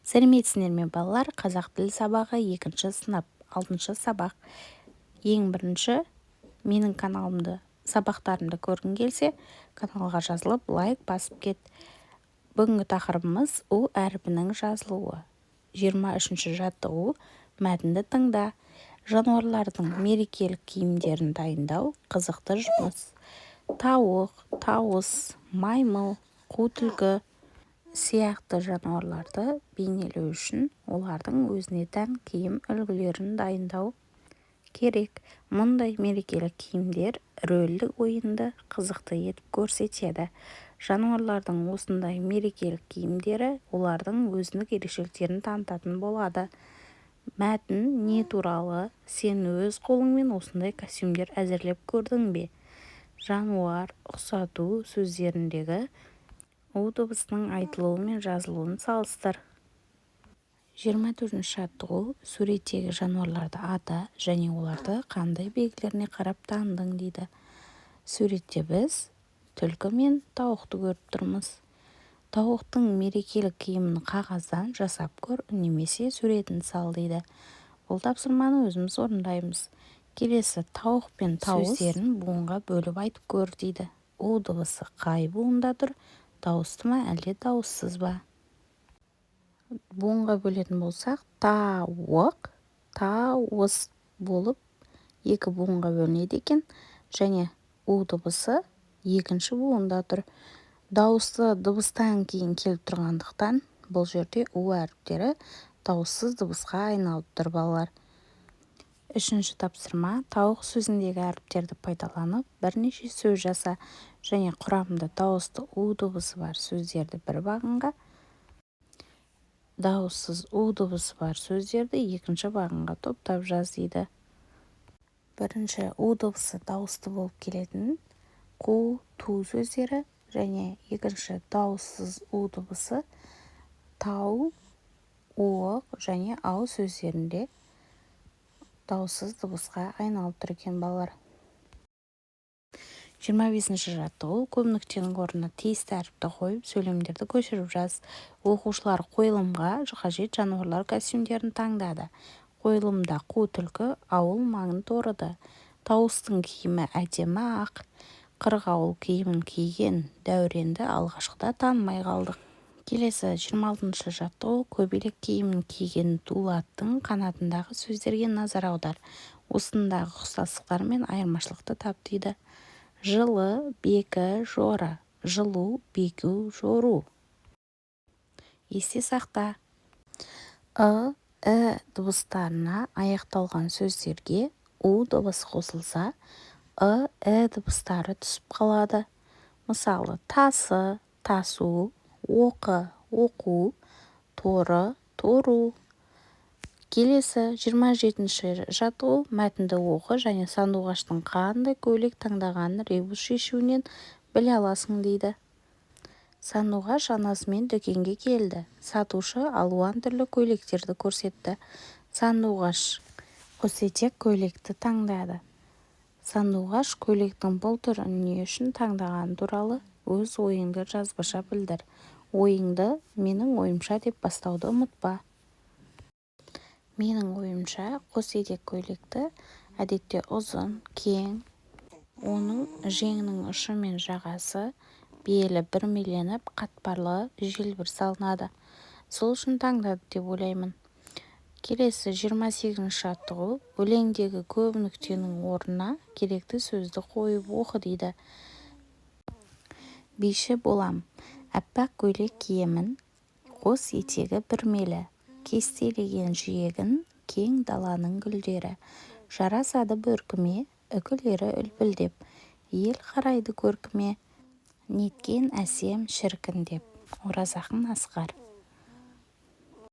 Сәлеметсіңдер ме, балалар! Қазақ тілі сабағы, екінші сынып, алтыншы сабақ. Ең бірінші, менің каналымды, сабақтарымды көргің келсе, каналға жазылып, лайк басып кет. Бүгінгі тақырыбымыз: у әрпінің жазылуы. 23 жаттығу. Мәтінді тыңда. Жануарлардың мерекелік киімдерін дайындау – қызықты жұмыс. Тауық, тауыс, маймыл, қу түлкі сияқты жануарларды бейнелеу үшін олардың өзіне тән киім үлгілерін дайындау керек. Мұндай мерекелік киімдер рөлдік ойынды қызықты етіп көрсетеді. Жануарлардың осындай мерекелік киімдері олардың өзіндік ерекшеліктерін танытатын болады. Мәтін не туралы? Сен өз қолыңмен осындай костюмдер әзірлеп көрдің бе? Жануар, ұқсату сөздеріндегі у дыбысының айтылуы мен жазылуын салыстыр. 24 жаттығу. Суреттегі жануарларды ата және оларды қандай белгілеріне қарап таныдың дейді. Суретте біз түлкі мен тауықты көріп тұрмыз. Тауықтың мерекелік киімін қағаздан жасап көр немесе суретін сал дейді. Бұл тапсырманы өзіміз орындаймыз. Келесі, тауық пен тауыс сөздерін буынға бөліп айтып көр дейді. У дыбысы қай буында тұр? Дауысты ма, әлде дауыссыз ба? Буынға бөлетін болсақ, тауық, тауыс болып екі буынға бөлінеді екен және у дыбысы екінші буында тұр. Дауысты дыбыстан кейін келіп тұрғандықтан, бұл жерде у әріптері дауыссыз дыбысқа айналып тұр, балалар. Үшінші тапсырма. Тауық сөзіндегі әріптерді пайдаланып, бірнеше сөз жаса және құрамында дауысты у дыбысы бар сөздерді бір бағанға, дауыссыз у дыбысы бар сөздерді екінші бағанға топтап жаз дейді. Бірінші, у дыбысы дауысты болып келетін қу, ту сөздері және екінші дауыссыз у дыбысы тау, уық және ау сөздерінде дауыссыз дыбысқа айналып тұр екен, балалар. 25 жаттығу. Көп нүктенің орнына тиісті әріпті қойып, сөйлемдерді көшіріп жаз. Оқушылар қойылымға қажет жануарлар костюмдерін таңдады. Қойылымда қу түлкі ауыл маңын торыды. Тауыстың киімі әдемі ақ. Қырғауыл киімін киген Дәуренді алғашқыда танымай қалдық. Келесі, 26 жаттығу. Көбелек киімін киген Дулаттың қанатындағы сөздерге назар аудар. Осындағы ұқсастықтар мен айырмашылықты тап дейді. Жылы, бекі, жора: жылу, беку, жору. Есте сақта: ы, і дыбыстарына аяқталған сөздерге у дыбысы қосылса, ы, і дыбыстары түсіп қалады. Мысалы, тасы, тасу, оқы, оқу, торы, тору. Келесі, 27 жаттығу. Мәтінді оқы және Сандуғаштың қандай көйлек таңдағанын ребус шешуінен біле аласың дейді. Сандуғаш анасымен дүкенге келді. Сатушы алуан түрлі көйлектерді көрсетті. Сандуғаш қосетек көйлекті таңдады. Сандуғаш көйлектің бұл түрін не үшін таңдағаны туралы өз ойыңды жазбаша білдір. Ойыңды «Менің ойымша» деп бастауды ұмытпа. Менің ойымша, қос етек көйлекті әдетте ұзын, кең, оның жеңінің ұшы мен жағасы, белі бүрмеленіп, қатпарлы желбір салынады. Сол үшін таңдады деп ойлаймын. Келесі, 28 жаттығу. Өлеңдегі көп нүктенің орнына керекті сөзді қойып оқы дейді. Биші болам, аппақ көйлек киемін, қос етегі бүрмелі. Кестелеген жиегін кең даланың гүлдері. Жарасады бөркіме үкілері үлпілдеп. Ел қарайды көркіме, неткен әсем, шіркін деп. Оразақын Асқар.